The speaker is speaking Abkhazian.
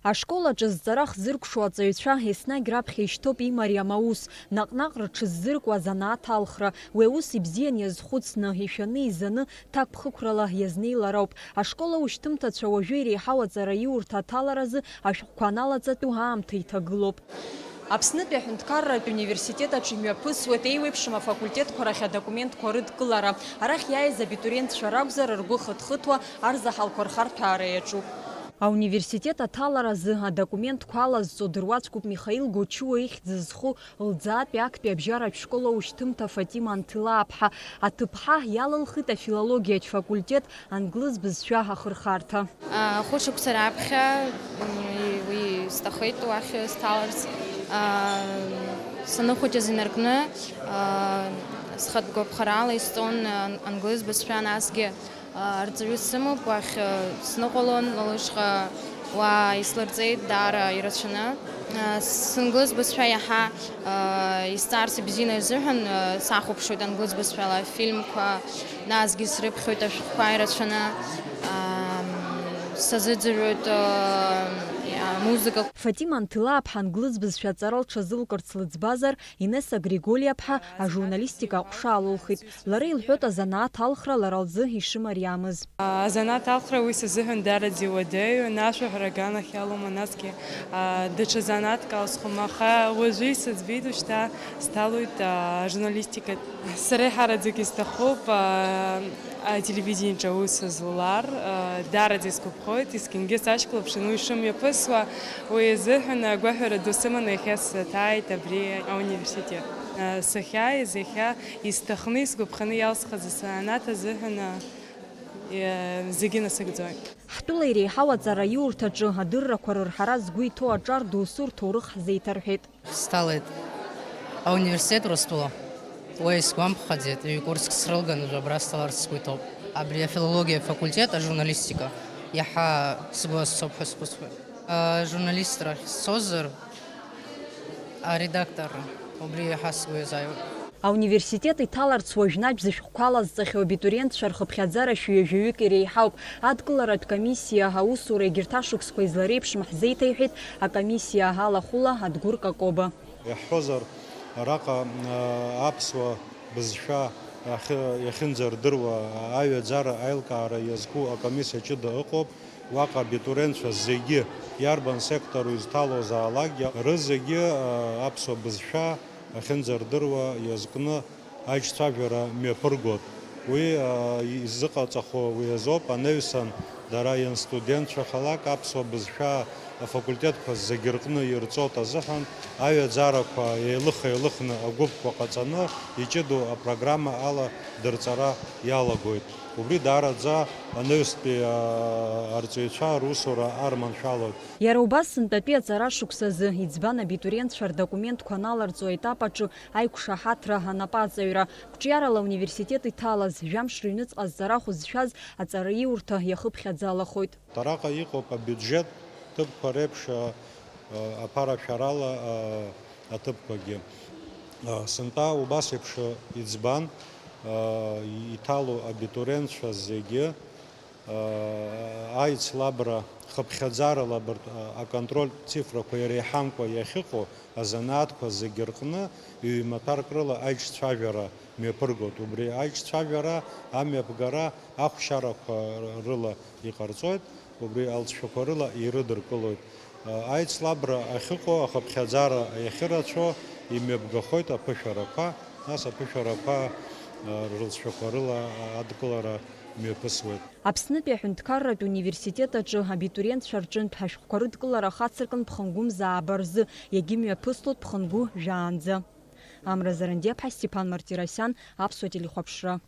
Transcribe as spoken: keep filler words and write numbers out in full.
Ашкол аҿы зҵара хзыркәшо аҵаҩцәа еснагь раԥхьа ишьҭоуп имариам аус, наҟ-наҟ рыҽыззыркуа азанааҭ алхра. Уи аус ибзиан иазхәыцны, ишәаны, изаны, ҭакԥхықәрала иазнеилароуп. Ашкол аушьҭымҭацәа уажәы иреиҳау аҵараиурҭа аҭаларазы ашәҟәқәа аналаҵатәу аамҭа иҭагылоуп. Аԥснытәи аҳәынҭқарратә университет аҿы имҩаԥысуеит еиуеиԥшым афакультетқәа рахь адокументқәа рыдкылара. Арахь иааиз абитуриентцәа ракәзар, ргәы хыҭхыҭуа арзаҳалқәа рхарҭәаара иаҿуп. Ауниверситет аҭаларазы адокументқәа алазҵо дыруаӡәкуп Михаил Гочуа ихьӡ зху Лӡаатәи актәи абжьаратә школ аушьҭымҭа Фатима Анҭилааԥҳа. Аҭыԥҳа иалылхит афилологиатә факультет англыз бызшәа ахырхарҭа. Хәышықәса раԥхьа, м, уи сҭахеит уахь сҭаларц. А, саныхәыҷыз инаркны, а, схатә гәаԥхарала исҵон ан-, англыз бызшәа, насгьы, а, арҵаҩы сымоуп, уахь, а, сныҟәалон, лышҟа уа ислырҵеит даара ирацәаны. А, сынглыз бызшәа иаҳа, а, исҵарц ибзианы рзыҳәан, а, сахәаԥшуеит англыз бызшәала афильмқәа, насгьы срыԥхьоит ашәҟәқәа ирацәаны, ам, сазыӡырҩуеит, а, амузыка. Фатима Анҭилааԥҳа англыз бызшәа аҵара лҽазылкырц лыӡбазар, Инесса Григориаԥҳа ажурналистика аҟәша алылхит. Лара илҳәоит азанааҭ алхра лара лзы ишымариамыз. Азанааҭ алхра уи сазыҳәан дараӡа иуадаҩу, ашәаҳәара аганахь иалоума, насгьы, а, даҽа занааҭк алсхуама, аха уажәы исыӡбеит, ушьҭа сҭалоит, а, ажурналистика. Сара еиҳараӡак исҭахуп, а, ателевидениеҿ аус злар, а, дараӡа исгәаԥхоит, есқьынгьы сашьклаԥшын уи шымҩаԥысуа, уи азыҳәан агәаҳәара ду сыманы иахьа саҭааит абри ауниверситет. А, сахьааиз, иахьа исҭахны, исгәаԥханы иалсхыз асанааҭ азыҳәан, а, зегьы насыгӡоит. Ҳтәыла иреиҳау аҵараиурҭаҿы адыррақәа рырҳара згәы иҭоу аҿар досу рҭоурых ҳзеиҭарҳәеит. Сҭалеит ауниверситет Урыстәыла. Уа исгәамԥхаӡеит, ҩ-курск срылган, уажә абра сҭаларц сгәы иҭоуп. Абри афилологиа факультет, ажурналистика, иаҳа сгәы азцоуп ҳәа схәыцуеит. Ажурналистрахь сцозар, аредакторра, убри иаҳа сгәы иазааиуеит. Ауниверситет иҭаларц уажәнатә зышәҟәқәа алазҵахьоу абитуриентцәа рхыԥхьаӡара шәи ҩажәаҩык иреиҳауп. Адкыларатә комиссиа аусура егьырҭ ашықәсқәа излареиԥшым ҳзеиҭеиҳәеит акомиссиа алахәыла Адгәыр Какоба. Иаҳҳәозар, араҟа, а, аԥсуа бызшәа ахьы-, иахьынӡардыруа аҩаӡара аилкаара иазку акомиссиа ҷыда ыҟоуп. Уаҟа абитуриентцәа зегьы, иарбан сектору изҭалозаалакгьы, рызегьы, а, аԥсуа бызшәа ахьынӡардыруа иазкны аиҿцәажәара мҩаԥыргоит. Уи, а, изыҟаҵахо уи азоуп, анаҩсан дара ианстудентцәахалак аԥсуа бызшәа афакультетқәа зегьы рҟны ирҵоит азыҳәан, аҩаӡарақәа еилых-еилыхны агәыԥқәа ҟаҵаны, иҷыдоу апрограмма ала дырҵара иалагоит. Убри даараӡа анаҩстәи, а, арҵаҩцәа русура арманшәалоит. Иара убас сынтәатәи аҵара шықәсазы иӡбан абитуриентцәа рдокументқәа аналарҵо аетап аҿы аиқәшаҳаҭра анапаҵаҩра. Қәҿиарала ауниверситет иҭалаз, жәамш рыҩныҵҟа зҵара хәы зшәаз аҵараиурҭа иахыԥхьаӡалахоит. Араҟа иҟоуп абиуџьет ҭыԥқәа реиԥш, а, а, аԥарашәарала, а, аҭыԥқәагьы. А, сынтәа убас еиԥш иӡбан, а, иҭало абитуриентцәа зегьы, а, аицлабра хыԥхьаӡарала абарҭ, а, аконтрольтә цифрақәа иреиҳамкәа иахьыҟоу азанааҭқәа зегьы рҟны ҩ-маҭәарк рыла аиҿцәажәара мҩаԥыргоит. Убри аиҿцәажәара амҩаԥгара ахәшьарақәа рыла иҟарҵоит, убри алҵшәақәа рыла ирыдыркылоит. Аицлабра ахьыҟоу, ахыԥхьаӡара иахьырацәоу имҩаԥгахоит аԥышәарақәа, нас аԥышәарақәа, а, рылҵшәақәа рыла адкылара мҩаԥысуеит. Аԥснытәи аҳәынҭқарратә университет аҿы абитуриентцәа рҿынтә ашәҟәқәа рыдкылара хацыркын ԥхынгәымзааба рзы, иагьымҩаԥыслоит ԥхынгәы жәаанӡа. Амра Зарандиаԥҳа, Стеԥан Мартиросиан, Аԥсуа телехәаԥшра.